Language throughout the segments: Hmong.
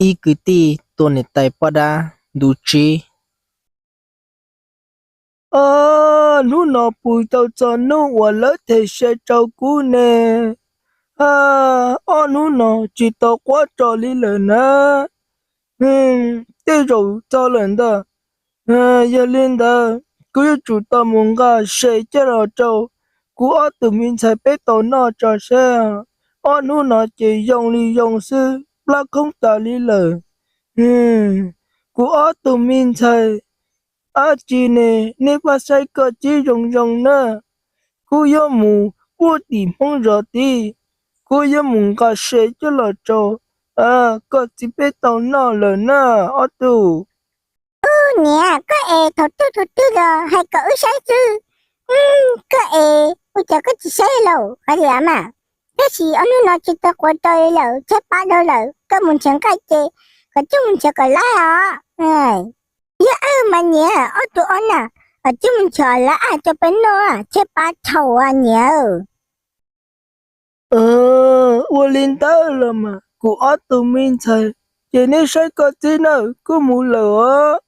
Ib kwv tij tua niam tais poj dab ntu tsib. Ob hnub no puas tau txog hnub uas lawv them se rau kuv ne? Ob hnub no tsis tau quab tso li lawm na. Tej zaum txog lawm ntag. Yog li ntawd kuv yuav tsum tau mus nqa se coj los rau kuv ob tug me ntxhais peb tau noj tso seb. Ob hnub no ces yoo li yoo xwb, plab khoob tas li lawm. Kuv ob tug me ntxhais, dab tsi ne, nej pab saib koj txib zoo zoo na. Kuv yuav mus puag tim Hmoob zos tid, kuv yuav mus nqa se coj los rau koj txiv peb tau noj lawm na, ob tug. Ub niam, koj es thaum twg thaum twg los hais kom wb saib xwb. Koj es ua cas koj tsis saib lauj, qhov tias mas, tab sis ob hnub no tsis tau quav rau lawm, tshaib plab dhau lawm, koj mus nrhiav nqaij ces kom coj mus nrhiav kom lawm os. Yog mas niam, ob tug ob na, kom coj mus nrhiav lawm es coj peb noj, tshaib plab dhau niam. Ua li ntawd los mas kuv ob tug me ntxhais, ces neb saib koj txib nawb, kuv mus lawm os.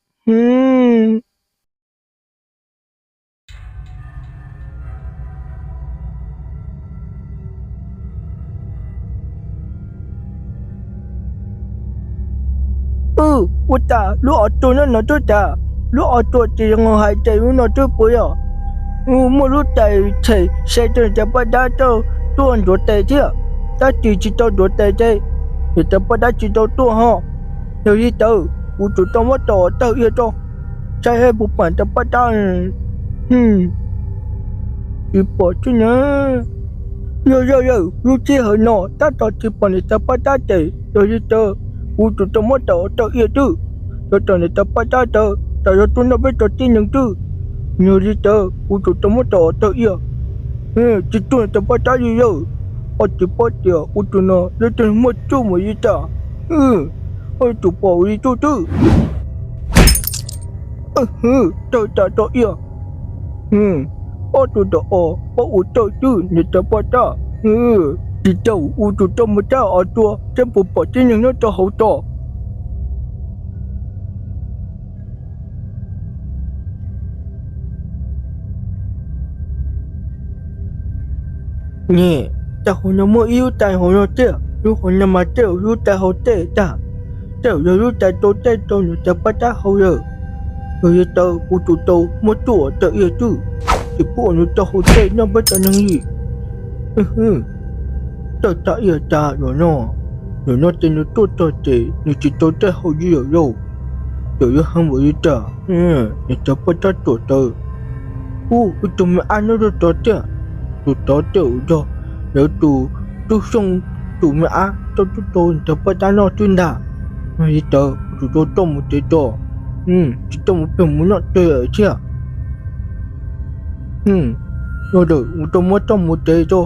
Ua cas lub auto no no twb tas, lub auto ces zoo hais tias lub no twb puas yog, muaj lub tais them se rau niam tais poj dab tuaj ntuav tes thiab, tab sis tsis tau ntuav tes ces niam tais poj dab tsis tau tuaj ho. Yog li ntawd kuv tsum tau muab tau tawg ia tso, saib puas pom niam tais poj dab. Tsis pom thiab na. Yog yog yog lub sij hawm no tab tom tsis pom niam tais poj dab ces yog li ntawd kuv tsum tau muab tau tawg ia twb, yog tom niam tais poj dab ntawd tas yog tuaj noj peb cov tib neeg twb. Yog li ntawd kuv tsum tau muab tau tawg ia, tsis tuaj niam tais poj dab li yog. Ob tsis paub tias ua tus no lub twg muaj tsuj mus li cas, ob tsis pom li tsuj twb. Tawg tas rau ia. Ob tug tom os, ob ua tawg twb niam tais poj dab. Tsis tau, ua tus tau mus tab os tua saib puas pom tib neeg nyob rau hauv tso. Niam, cas hauv no muaj ib lub tais hauv no tiag, lub hauv no mas tej zaum lub tais hauv tej tag, tej zaum yog lub tais rau tej rau niam tais poj dab hauv lawm. Yog li ntawd kuv tsum tau muab tsuj tawg ia twb, tsis pub nws rau hauv tej noj peb cov neeg li. Tawg tas ia tas zaum no, zaum no ces nws tuaj txog ces nws tsis tau tej hauv li lawm lauj. Ces yuav heev npaum li cas, niam tais poj dab tuam tawv. Ub, ib tug me ab nyob rau tod tiag, tus tod tej zaum yog lawv tus tub Xyooj tus me ab tuaj tuaj rau niam tais poj dab noj twb ntag. Yog li ntawd kuv tsum tau coj mus tsev tso, tsis coj mus pem mus noj tsev thiab. Ua ntawm mus tau muab coj mus tsev tso,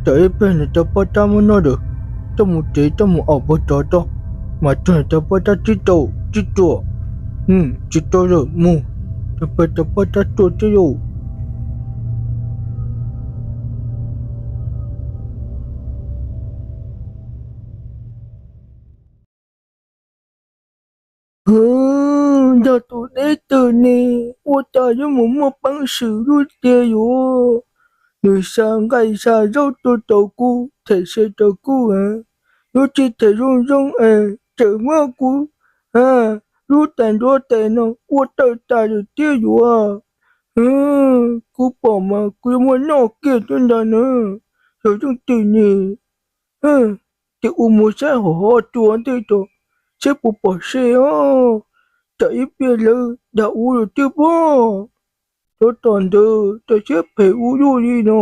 tawm ib pliag niam tais poj dab muab noj lawm, coj mus tsev coj mus aus pag tov tso, mas raug niam tais poj dab tib tau tib tsuam. Tsis tau lawm mus, tais poj dab tuaj tib yus. Hwv, yog tus deb tug ne, ua cas yuav mus muaj peev xwm lub tiag yuav. Nws xa nqaij xa zaub tuaj rau kuv, them se rau kuv, yuav tsis them zoo zoo es tseem muab kuv lub tais nruab tes no ua tawg tas lawm thiab yuav. Kuv pom mas kuv yuav muab noj kiag thiab ntag na. Yog yeej tsis nim, ces ua mus saib hauv hauv cua ntej tso, saib puas pom se os. Tsam ib pliag lawv dag ua lawm twb pob. Cov tom ntawd tas siab phem ua luaj li no.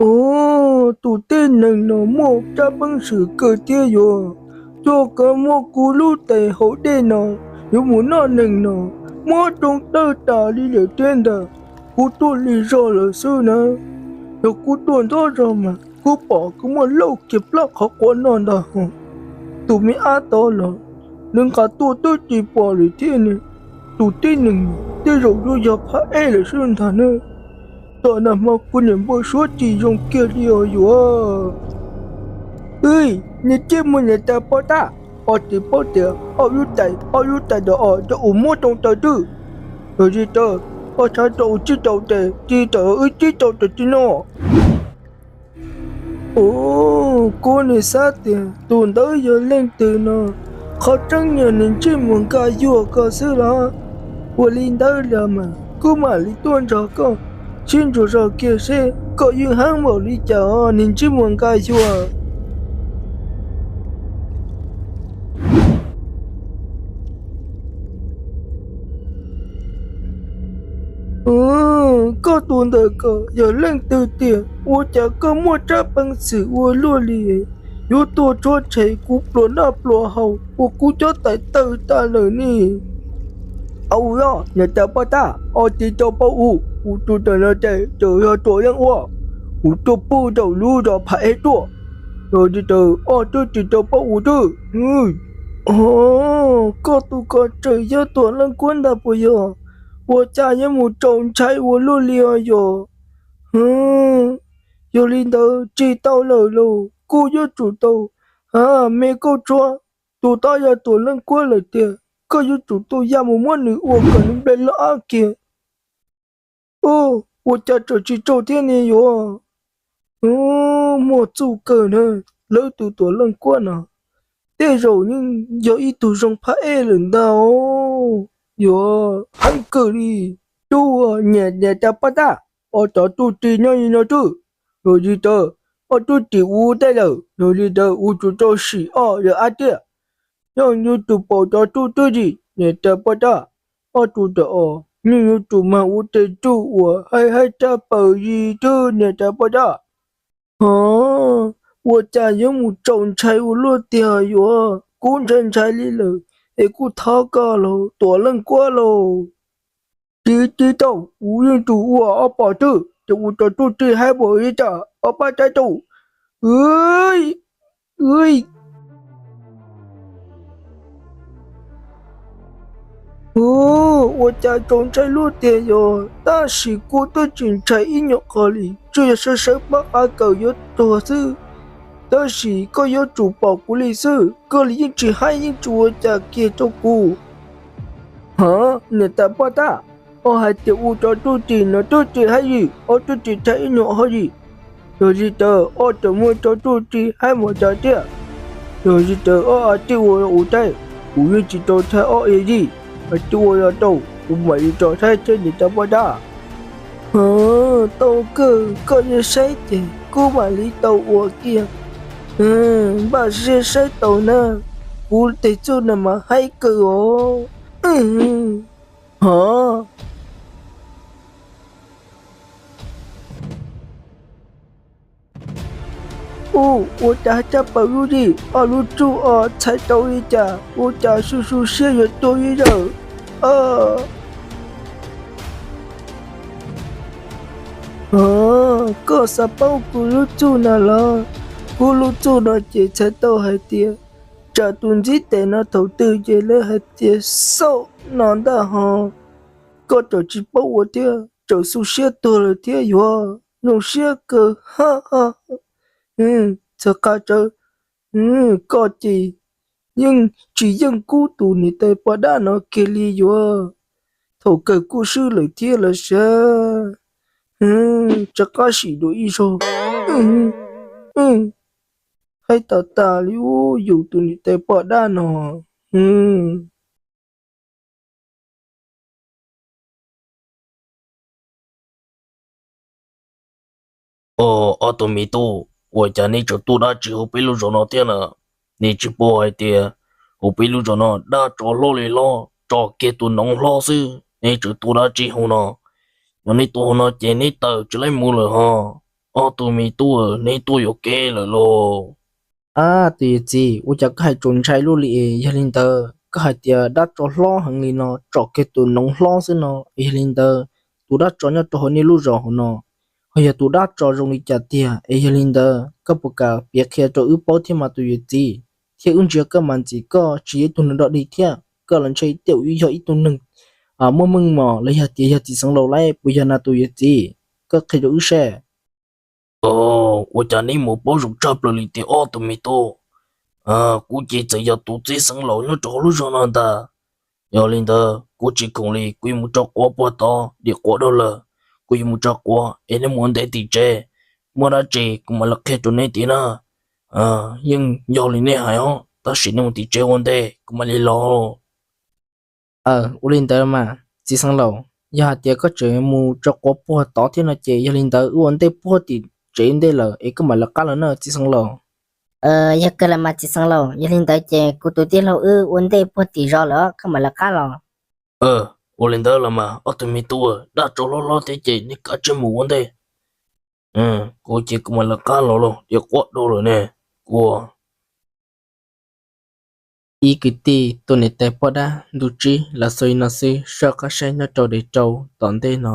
Os, tus tib neeg no muaj tsab peev xwm kawg thiab yuav. Coj kov muab kuv lub tais hauv dej no yuav mus noj neeg no, muab tsoo tawg tas li lawm thiab ntag. Kuv tuaj lig zog lawm xwb na. Yog kuv tuaj ntxov zog mas kuv pom kuv muaj lauj kiag plaub qhov quav noj ntag hos. Tus me ab tod los nws nqa tuaj twb tsis pom lawm thiab ne. Tus tib neeg tej zaum yuav yog phab ej lawm xwb ntag na. Tom nag hmo kuv niam npau suav tsis zoo kiag li os yuav. Wb, Niag ntsej muag niam tais poj dab, koj tsis paub tias ob lub tais, ob lub tais ntawd os yog kuv muab rau taws twg? Yog li ntawd koj txhob rau kuv tsib rau tes, tsis txhob wb tsib rau tes tsis no. Ua, kuv nim xav tias tus ntawd yog leej twg no, qhov tseeb yog niag ntsej muag Nkaj Yuag koj xwb los? Ua li ntawd los mas kuv mam li tuaj nrog koj sib ntsuas zog kiag seb koj yeej heev npaum li cas os niag ntsej muag Nkaj Yuag. Koj tus ntawm ko yog leej twg tiag? Ua cas koj muaj tsab peev xwm ua luaj li, yuav tuaj tsuab tshem kuv pluas noj pluas haus uas kuv cov tais tawg tas lawm ne? Au yog niam tais poj dab, koj tsis tau paub ua, kuv tus ntawm no ces tseem yog tuam leej ua, kuv tuaj pw rau lub zos Pham Eb tuaj. Yog li ntawd koj twb tsis tau paub ua twb. Koj tus ko tseem yog tuam leej kuab ntag puas yog? Ua cas yuav mus txaus ntshai ua luaj li os yog? Yog li ntawd tsis tau lawm lauj, kuv yuav tsum tau, a, me kauj tsuab, tus tod yog tuam leej kuab lawm tiag, koj yuav tsum tau ya mus muab nws ua kom nws nplej loj ab kiag. Ua cas tseem tsis tsaug thiab ne yuav? Muaj txuj kawg na, lawv tus tuam leej kuab no tej zaum yeej yog ib tug zoo phab ej lawm ntag. Yuav heev kawg li. Tub, niam tais poj dab, ob cov tub ris nyob li no twb. Yog li ntawd ob tub ris ua teb lawm, yog li ntawd kuv tsum rau sim ob yog ab tiag. Yog yus tus pom cov tub twb ris, niam tais poj dab, ob tug ntawm os, yeej yuav tsum mag ua tes tsuj uas haib haib rab paws li twb niam tais poj dab. Hov, ua cas yuav mus txaus ntshai ua luaj tiag yuav? Kuv ntshai ntshai li lawm, es kuj thov koj los tuam leej kuab lauj. Tsis tsis tau, kuv yeej tsum ua ob pom twb, ces ua cov tub ris haib npaum li cas ob pab saib tau. Ua cas txaus ntshai luaj tiag yog? Tab sis kuv twb tsis ntshai ib nyuag qho li, tsuas yog sawv sawv pob qa kawm yuav tuag xwb. Tab sis koj yuav tsum pom kuv li xwb, koj li yeej tsis haib yeej tsis ua cas kiag rau kuv. Hov, niam tais poj dab, koj hais tias ua cov tub ris no tub ris haib li, ob tub ris rhaib ib nyuag hov li. Yog li ntawd ob tseem muaj cov tub ris haib npaum cas tiag? Yog li ntawd ob a tij ua ua teb, kuv yeej tsis tau rhaib ob a tij, a tij ua los rau, kuv mam li rau rhaib thiab niam tais poj dab. Hov, tau kawg, koj yuav saib ces kuv mam li tau ua kiag. Npaj siab saib tau na, kuv tes txuj no mas haib kawg os. Hov. Ua, ua cas rab paws lub ris, ob lub txuj os txhais tau li cas, ua cas su su siab yuav tuag li lawm. Koj xav paub kuv lub txuj no los? Kuv lub txuj no ces txhais tau hais tias tsam tus ntiv tes no thaum twg ces lawv hais tias xauj no ntag hos. Koj tseem tsis paub ua thiab, tseem xu siab tuag lawm thiab yuav zoo siab kawg. Txog qab tsawv, koj ces yeej tsis yeej kub tus niam tais poj dab no kiag li yuav. Thaum kawg kuj swb lawm thiab los sav. Rov qab sim dua ib zaug. Haib tas tas li ub yus tus niam tais poj dab no. Ob tug me tub, ua cas neb tseem tuaj dab tsi hauv peb lub zos no thiab na? Neb tsis paub hais tias hauv peb lub zos no dab tsov hlob li hlob tso kiag tus noov hlob xwb, neb tseem tuaj dab tsi hauv no? Yog neb tuaj hauv no ces neb tawm tsis laib mus lawm hos. Ob tug me tub, neb tuaj yuam kev lawm lauj. A, tus yawm txiv, ua cas koj hais txaus ntshai luaj li es? Yog li ntawd koj hais tias dab tsov hlob heev li no tso kiag tus noov hlob xwb no, yog li ntawd tus dab tsov nyob rau hauv nej lub zos hauv no ho yog tus dab tsov zoo li cas tiag? Es yog li ntawd koj puas kam piav qhia rau wb paub thiab mas tus yawm txiv? Thiab wb ntsia koj mas ntxim koj tsis yog ib tug neeg dog dig thiab, koj los ntshe tej zaum yog ib tug neeg muaj meej mom los yog tias yog txiv xeev laus lawm puas yog na tus yawm txiv? Koj qhia rau wb seb. Ua cas neb mus paub zoo tshaj plaws li tiag ob tug me tub? Kuv ces txawm yog tus txiv xeev laus nyob rau hauv lub zos no ntag. Yog li ntawd kuv tsis khoom li, kuv yuav mus tso quav puag tod, diam quav dhau lawm. Kuv yuav mus tso quav es nej mus ua ntej tim tsev, muaj dab tsi kuv mam li qhia rau nej tiag na. Yeej yog li nej hais os, tab sis nej mus tim tsev ua ntej kuv mam li los. Ua li ntawd mas txiv xeev laus, yog hais tias koj tseem mus tso quav puag tod thiab no ces yog li ntawd wb ua ntej puag tim tsev ntej lawm es koj mam lawv qab los na txiv xeev laus. Yog kawg los mas txiv xeev laus, yog li ntawd ces kuv tus tij laug wb ua ntej puag tim zos lawm, koj mam lawv qab los. Ua li ntawd los mas ob tug me tub, dab tsov hlob hlob thiab ces nej kav tsij mus ua ntej. Kuv ces kuv mam lawv qab los lauj, diam quav dhau lawm ne. Kuv ib kwv tij tuaj niam tais poj dab ntu tsib los xaus li no xwb, soj qab saib nyob rau daim rau tom ntej no.